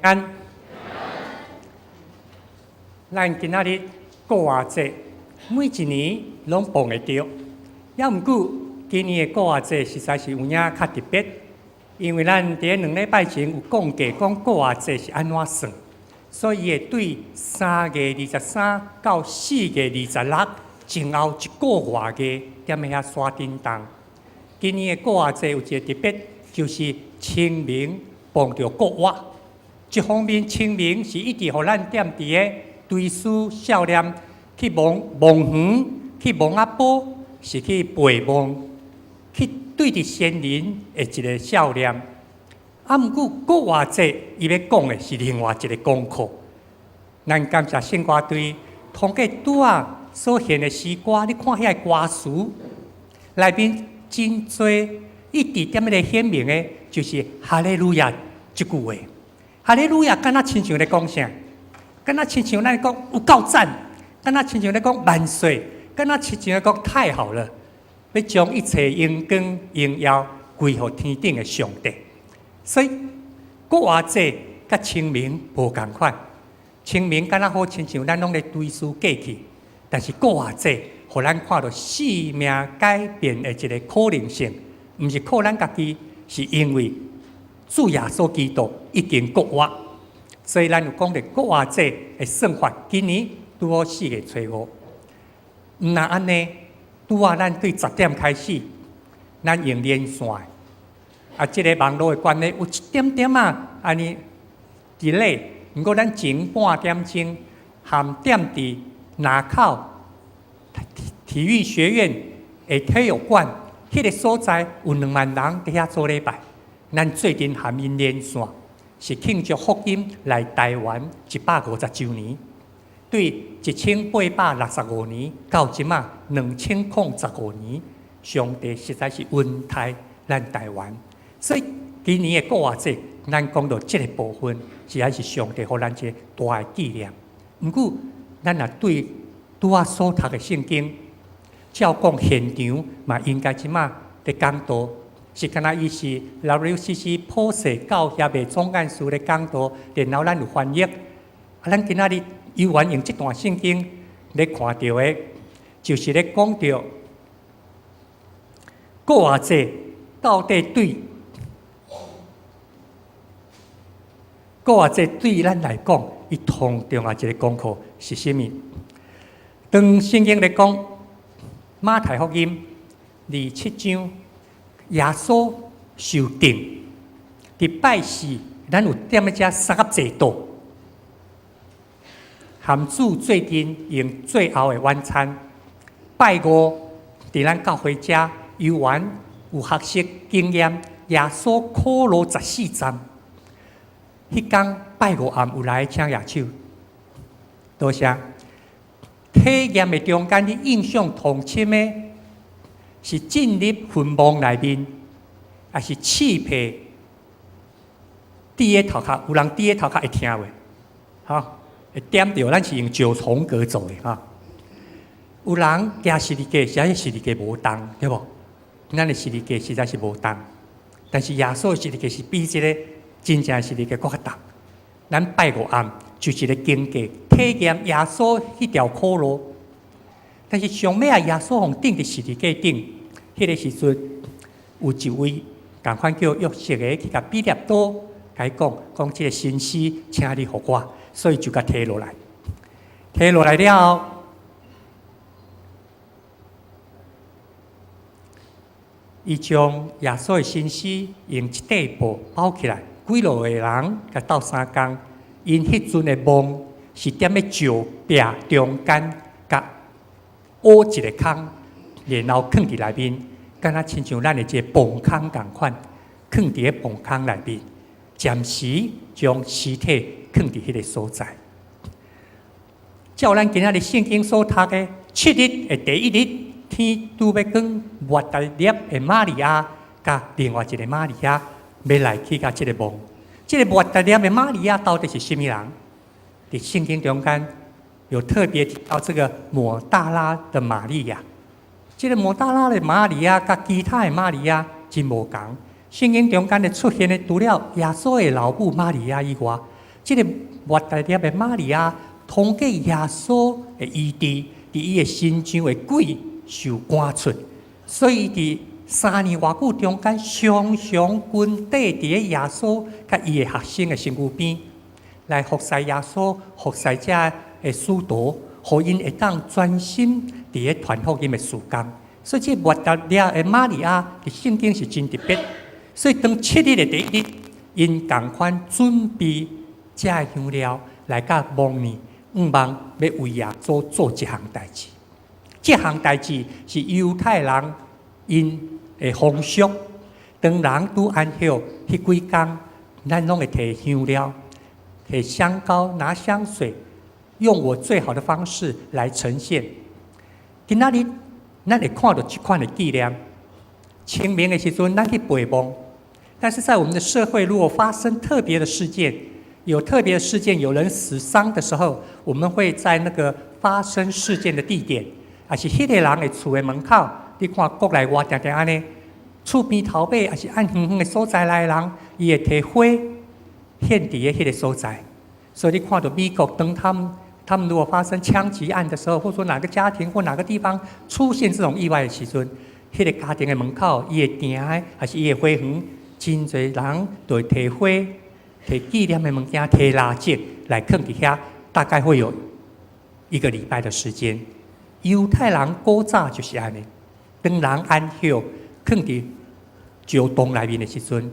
安，咱今仔日復活節，每一年攏碰會著，猶毋過今年的復活節實在是有影較特別，因為咱佇2禮拜前有講過，講復活節是按怎算，所以會對3月23到4月26前後一個外月踮遐山頂動。今年的復活節有一個特別，就是清明碰著復活。一方面，清明是一直予咱踮佇个追思少年去墓墓園，去墓仔埔，是去陪墓，去對著先人的一個少年。啊，毋過復活節伊欲講的是另外一個功課。咱感謝聖歌隊通過拄仔所獻的詩歌，你看遐個歌詞內面真濟，一直踮咧顯明的，就是哈利路亞這句話。哈利路亞，敢若親像咧講啥？敢若親像咱講有夠讚，敢若親像咧講萬歲，敢若親像咧講太好了，欲將一切榮光榮耀歸予天頂的上帝。所以復活節佮清明無仝款，清明敢若好親像咱攏咧追思過去，但是復活節，予咱看著生命改變的一個可能性，毋是靠咱家己，是因為主耶穌基督已經復活，所以咱有講著復活節的算法，今年拄好4月初五。毋若按呢，拄仔咱對10點開始，咱用連線，啊，這个網路的關係有一點點仔按呢 delay，毋過咱前半點鐘含踮佇林口體育學院的體育館，彼个所在有2萬人佇遐做禮拜。咱做陣含𪜶連線，是慶祝福音來台灣150週年，對1865年到這馬2015年，上帝實在是恩待咱台灣。所以今年的復活節，咱講到這個部分，實在是上帝予咱一個大的紀念。毋過，咱若對拄仔所讀的聖經，照講現場嘛，應該這馬佇講道。是敢若伊是 WCC 普世教協的總幹事咧講道，然後咱有翻譯。啊，咱今仔日猶原用這段聖經咧看著的，就是咧講著復活節到底對復活節對咱來講，伊同重要一个功課是啥物？當聖經咧講馬太福音27章。耶穌受釘，佇拜四，咱有踮咧遮三合祭道，含主做陣用最後的晚餐。拜五，佇咱教會遮猶原有學習經驗，耶穌苦路14站。彼工拜五暗有來請舉手，多謝。體驗的中間，你印象同深的，是進入墳墓內面，抑是刺皮佇咧頭殼？有人佇咧頭殼會疼袂？吼，會點著。咱是用九重格做的哈。有人行十字架，實在十字架無重，對無？咱的十字架實在是無重，但是耶穌的十字架是比這个真正的十字架閣較重。咱拜五暗就是咧經過體驗耶穌彼條苦路。但是上尾啊，耶穌予釘佇十字架頂，彼个時陣有一位仝款叫約瑟的去共彼拉多共伊講，講這个身屍，請你予我，所以就共提落來。提落來了後，伊將耶穌的身屍用一塊布包起來，幾落個人共鬥相共，𪜶彼陣的墓是踮咧石壁中間，共挖一個空，然後囥佇內面，敢若親像咱的這個墓空仝款，囥佇个墓空內面，暫時將屍體囥佇彼个所在。照咱今仔日聖經所讀的7日的第一日，天拄欲光，抹大拉的瑪利亞佮另外一个瑪利亞欲來去共這个墓。這个抹大拉的瑪利亞到底是啥物人？佇聖經中間有特別提到這個抹大拉的瑪利亞，這个抹大拉的瑪利亞佮其他的瑪利亞真無仝。聖經中間的出現的，除了耶穌的老母瑪利亞以外，這个抹大拉的瑪利亞通過耶穌的醫治，佇伊的身上的鬼受趕出，所以佇3年偌久中間，常常跟綴佇咧耶穌佮伊的學生的身軀邊，來服侍耶穌，服侍遮的使徒，予𪜶會當專心佇咧傳福音的事工。所以，這抹大拉的瑪利亞佇聖經是真特別。所以，當七日的第一日，𪜶仝款準備這个香料來佮墓耳，向望欲為耶穌做這項代誌。這項代誌是猶太人𪜶的風俗，當人拄安息彼幾工，咱攏會提香料、提香膏、拿香水，用我最好的方式來呈現。今仔日咱會看著這款的紀念。清明的時陣，咱去陪墓。但是在我們的社會，如果發生特別的事件，有特別的事件，有人死傷的時候，我們會在那個發生事件的地點，抑是彼個人的厝的門口，你看國內外定定按呢，厝邊頭尾，抑是按遠遠的所在來的人，伊會提花獻佇彼个所在。所以你看著美國，當他們如果發生槍擊案的時候，或者說哪個家庭或哪個地方出現這種意外的時陣，彼个家庭的門口，伊會埕，抑是伊的花園，真濟人就會提花、提紀念的物件、提蠟燭來囥佇遐，大概會有一個禮拜的時間。猶太人古早就是按呢，當人安息囥佇石洞內面的時陣，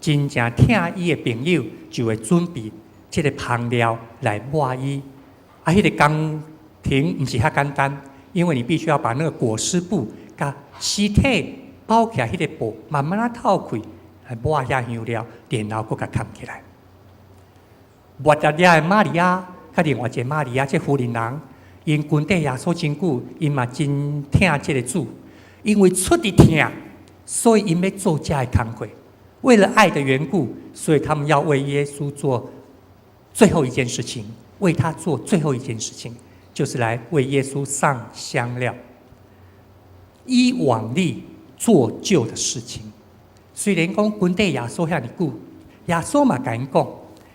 真正疼伊的朋友就會準備這个香料來抹伊。啊，彼个工程毋是遐簡單，因為你必須要把那個裹屍布共屍體包起來，彼个布慢慢仔透開，來抹遐香料，然後閣共崁起來。抹大拉的瑪利亞，佮另外一個瑪利亞，這婦人人，𪜶跟綴耶穌真久，𪜶嘛真疼這个主，因為出於疼，所以𪜶欲做這个工課。為了愛的緣故，所以他們要為耶穌做最後一件事情，為他做最後一件事情，就是來為耶穌上香料。依往例做舊的事情。雖然講跟綴耶穌遐爾久，耶穌嘛共𪜶講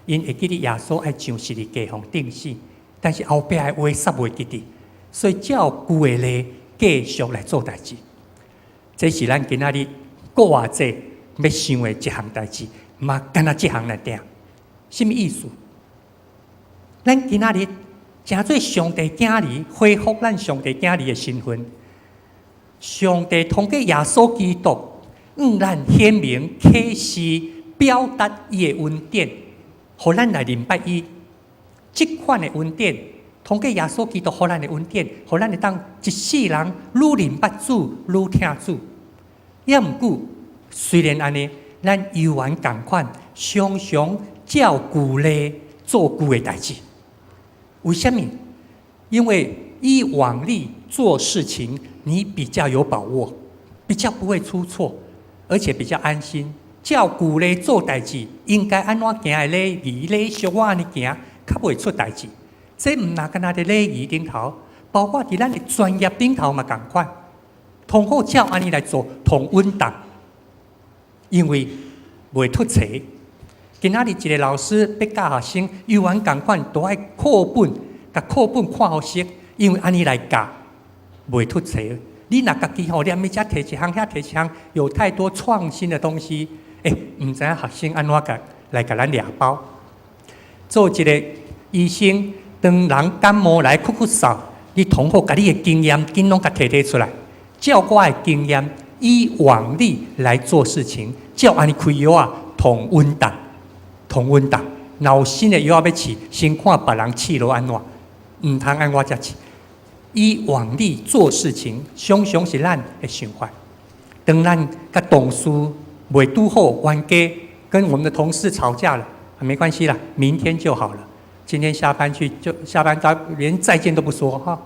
，𪜶會記得耶穌愛上十字架予釘死，但是後壁的話煞袂記得，所以照舊的例繼續來做代誌。這是咱今仔日復活節欲想的一項代誌，嘛敢若這項來定，啥物意思？咱今仔日成做上帝囝兒，恢復咱上帝囝兒的身份。上帝通過耶穌基督，向咱顯明啟示表達伊的恩典，予咱來認捌伊。這款的恩典，通過耶穌基督予咱的恩典，予咱會當一世人愈認捌主，愈疼主。也毋過，雖然按呢，咱猶原仝款，常常照舊例做舊的代誌。為啥物？因為依往例做事情，你比較有把握，比較不會出錯，而且比較安心。照舊例做代誌，應該按怎行的禮儀禮俗，我按呢行，較袂出代誌。這毋但干焦佇禮儀頂頭，包括佇咱的專業頂頭嘛仝款，通好照按呢來做，通穩當，因為袂出錯。今仔日一個老師欲教學生，猶原仝款都愛課本，共課本看予熟，因為按呢來教，袂出錯。你若家己吼連物遮提一項，遐提一項，有太多創新的東西，欸，毋知影學生按怎共來共咱掠包。做一個醫生，當人感冒來咳咳嗽，你通好共你的經驗，緊攏共提提出來，照我的經驗，依往例來做事情，照按呢開藥仔，通穩當，通穩當。若有新的藥仔欲試，先看別人試落按怎，毋通按我才試。依往例做事情，常常是咱的想法。當咱佮同事袂拄好，冤家跟我們的同事吵架了，沒關係啦，明天就好了。今天下班去就下班，他連再見都不說哈，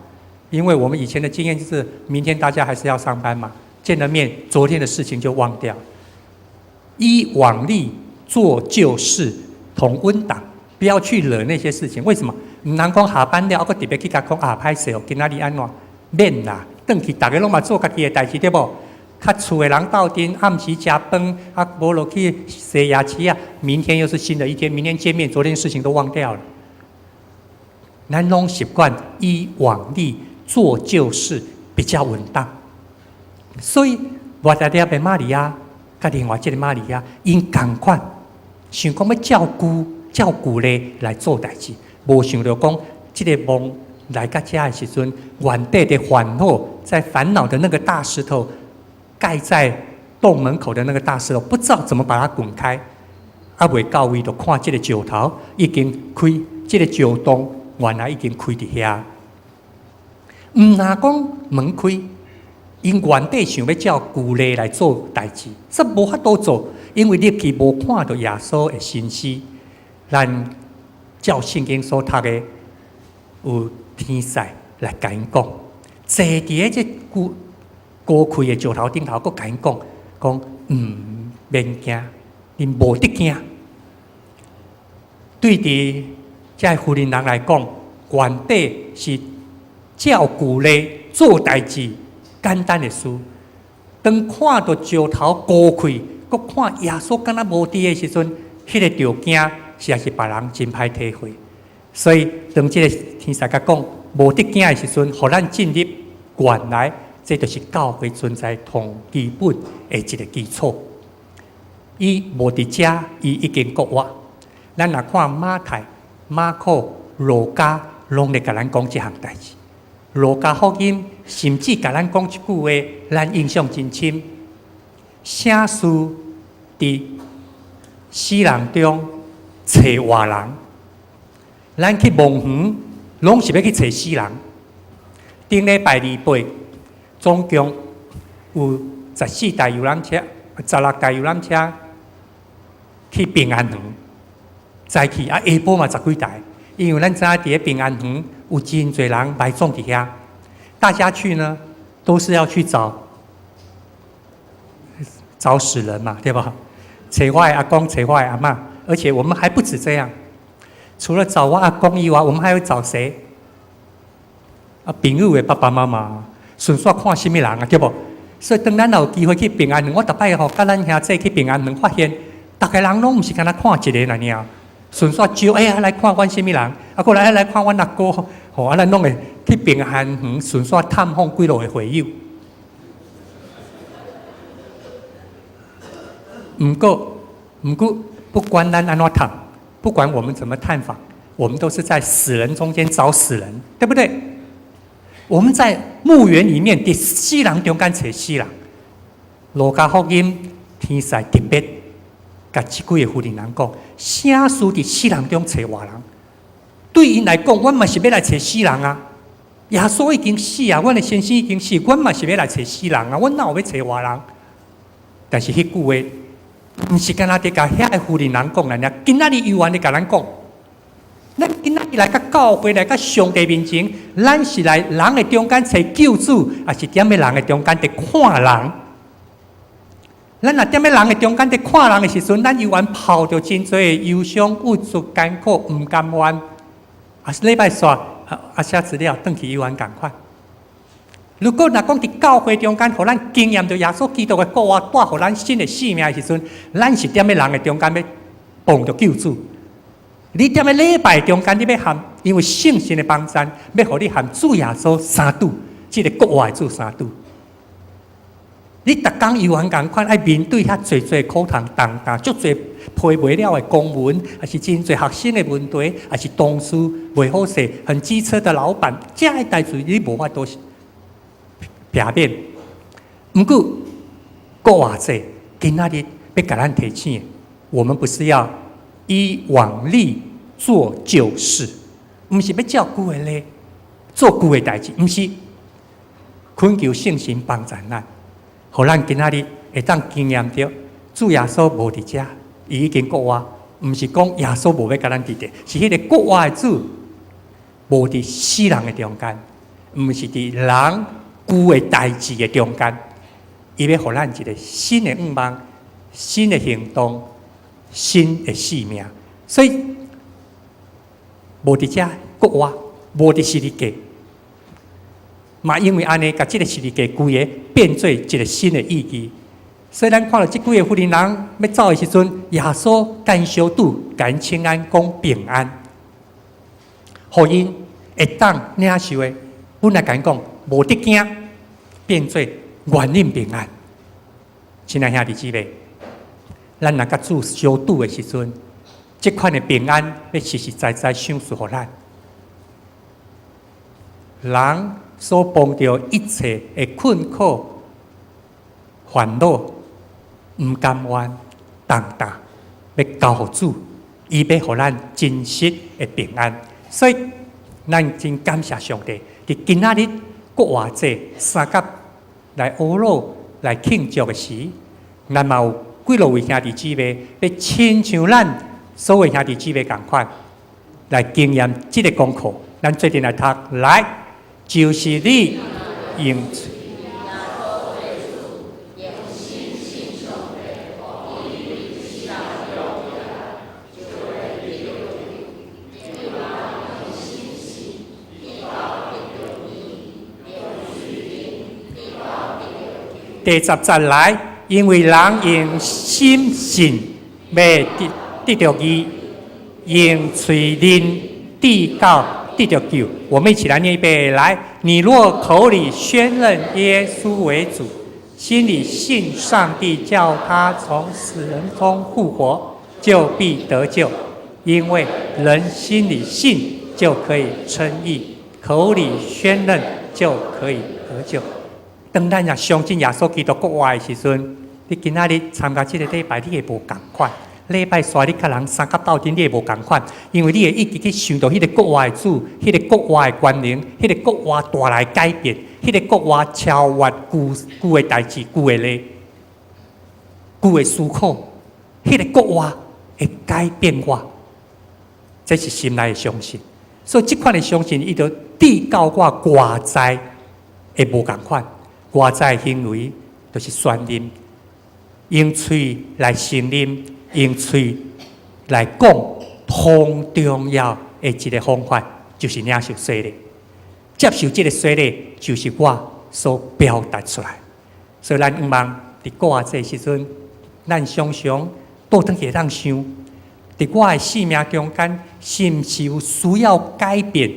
因為我們以前的經驗就是，明天大家還是要上班嘛，見了面，昨天的事情就忘掉。依往例做舊事，通穩當，不要去惹那些事情。為什麼？毋通講下班了，閣特別去共伊講啊，歹勢哦，今仔日按怎免啦，轉去逐家攏嘛做家己的代誌對無？較厝的人鬥陣，暗時食飯，啊，無落去洗牙齒啊。明天又是新的一天，明天見面，昨天事情都忘掉了。咱攏習慣依往例做舊事比較穩當，所以抹大拉的瑪利亞，佮另外這個瑪利亞，𪜶仝款想講欲照舊照舊例來做代誌，無想著講這個夢來到遮的時陣，原底的煩惱在煩惱的那個大石頭蓋在洞門口的那個大石頭，不知道怎麼把它滾開，猶未到位就看這個石頭已經開，這個石洞原來已經開佇遐。毋若講門開，𪜶原底想欲照舊例來做代誌，這無法度做，因為入去無看著耶穌的身屍。咱照聖經所讀的，有天使來共𪜶講，坐佇咧這高高開的石頭頂頭，閣共𪜶講，講毋免驚，恁無得驚。對佇這婦人人來講，原底是照舊例做代誌，簡單的事。當看著石頭高開，閣看耶穌敢若無佇的時陣，彼個著驚，實在是別人真歹體會。所以當這個天使共講無得驚的時陣，予咱進入原來，這就是教會存在同基本的一個基礎。伊無佇遮，伊已經復活。咱若看馬太、馬可、路加，攏咧共咱講這項代誌。路加福音甚至共咱講一句話，咱印象真深。聖事佇死人中揣活人，咱去墓園，攏是欲去揣死人。頂禮拜二八，總共有14台遊覽車、16台遊覽車去平安園。早起啊，下晡嘛十幾台，因為咱知影佇咧平安園有真濟人埋葬佇遐，大家去呢都是要去找找死人嘛，對吧？揣我的阿公，揣我的阿嬤，而且我們還不止這樣，除了找我阿公以外，我們還會找誰？啊，朋友的爸爸媽媽，順紲看啥物人啊，對無？所以當咱有機會去平安園，我逐擺吼，佮咱兄弟去平安園，發現逐个人攏毋是干焦看一个爾，順紲招哎呀來看阮啥物人，啊，閣來來看阮阿哥，吼，啊，咱攏會去平安園順紲探訪幾落個會友。毋過，毋過，不管咱按怎探，不管我們怎麼探訪，我們都是在死人中間找死人，對不對？我們在墓園裡面，佇死人中間揣死人。路加福音天使特別共這幾个婦人人講，啥事佇死人中揣活人？對𪜶來講，阮嘛是欲來揣死人啊！耶穌已經死啊，阮的先生已經死，阮嘛是欲來揣死人啊！阮哪有欲揣活人？但是彼句話，毋是干焦佇共遐個婦人人講爾，今仔日猶原咧共咱講。咱今仔日來到教會，來到上帝面前，咱是來人的中間揣救主，抑是踮咧人的中間佇看人？咱若踮咧人的中間佇看人的時陣，咱猶原抱著真濟的憂傷、鬱卒、艱苦、毋甘願。啊，禮拜煞啊寫資料，轉去猶原仝款。如果若講佇教會中間，予咱經驗著耶穌基督的復活，帶予咱新的生命的時陣，咱是踮咧人的中間欲碰著救主。你踮咧禮拜中間，你欲和因為聖神的幫贊，欲予你和主耶穌相拄，這个復活的主相拄。你逐工猶原仝款愛面對遐濟濟苦痛重擔，足濟批袂了的公文，抑是真濟學生的問題，抑是同事袂好勢、很機車的老闆，這个代誌你無法度避免。毋過，閣話者今仔日欲共咱提醒，我們不是要依往例做舊事，毋是欲照舊的例做舊的代誌，毋是懇求聖神幫助咱，予咱今仔日會當經驗著主耶穌無佇遮，伊已經復活，毋是講耶穌無欲佮咱佇咧，是彼個復活的主無佇死人的中間，毋是佇人舊的代誌的中間，伊欲予咱一個新的願望、新的行動、新的生命，所以無佇遮復活，無佇十字架。嘛因為按呢，共這个十字架規个變做一个新的意義。所以咱看著這幾个婦人欲走的時陣，耶穌共𪜶相拄，共𪜶請安，講平安，予𪜶會當領受的。本來共𪜶講無得驚，變做願恁平安。親愛兄弟姊妹，咱若佮主相拄的時陣，這款的平安欲實實在在賞賜予咱。人所碰著一切的困苦、煩惱、毋甘願、重擔，欲交予主，伊欲予咱真實的平安。所以，咱真感謝上帝，佇今仔日復活節相佮來呵咾來慶祝的時，咱嘛有幾落位兄弟姊妹，欲親像咱所有兄弟姊妹仝款，來經驗這个功課。咱做陣來讀，來，就是你用。第十節來，因為人用心信欲得得著義，用喙認得到得著救。我們一起來念一遍來。你若口裡宣認耶穌為主，心裡信上帝叫他從死人中復活，就必得救。因為人心裡信就可以稱義，口裡宣認就可以得救。當咱若相信耶穌基督復活的時陣，你今仔日參加這个禮拜，你會無仝款。禮拜紲你佮人相佮鬥陣，你會無仝款，因為你會一直去想著彼个復活的主，彼个復活的權能，彼个復活帶來改變，彼个復活超越舊舊的代誌、舊的例、舊的思考，彼个復活會改變我，這是心內的相信。所以這款的相信，伊就致到我外在會無仝款。外在行為就是宣認，用喙來承認，用喙來講，同重要的一个方法就是領受洗禮。接受這个洗禮，就是我所表達出來。所以咱向望佇復活節時陣，咱常常倒轉去會當想，佇我的生命中間，是毋是有需要改變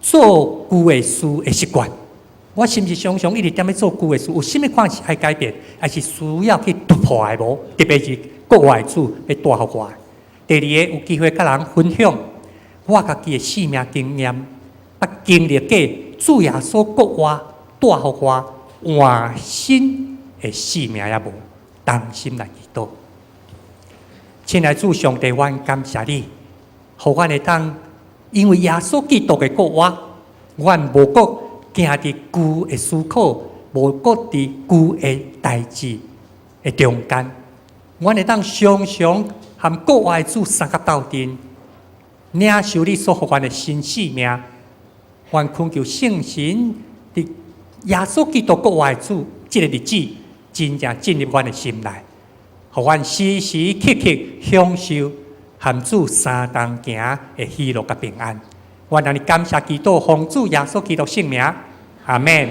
做舊的事的習慣？我是毋是常常一直踮咧做舊的事？有啥物款是愛改變，還是需要去突破的無？特別是復活的主欲帶予我。第二个，有機會佮人分享我家己的生命經驗，啊，經歷過主耶穌復活帶予我換新的生命也無？同心來祈禱。親愛主上帝，阮感謝你，予阮會當因為耶穌基督的復活，阮無閣行佇舊的思考，無閣佇舊的代誌的中間，阮會當常常和復活的主相佮鬥陣，領受你所予阮的新生命。阮懇求聖神佇耶穌基督復活的主這个日子，真正進入阮的心內，予阮時時刻刻享受和主相同行的喜樂佮平安。阮按呢感謝祈禱，奉主耶穌基督聖名，阿們。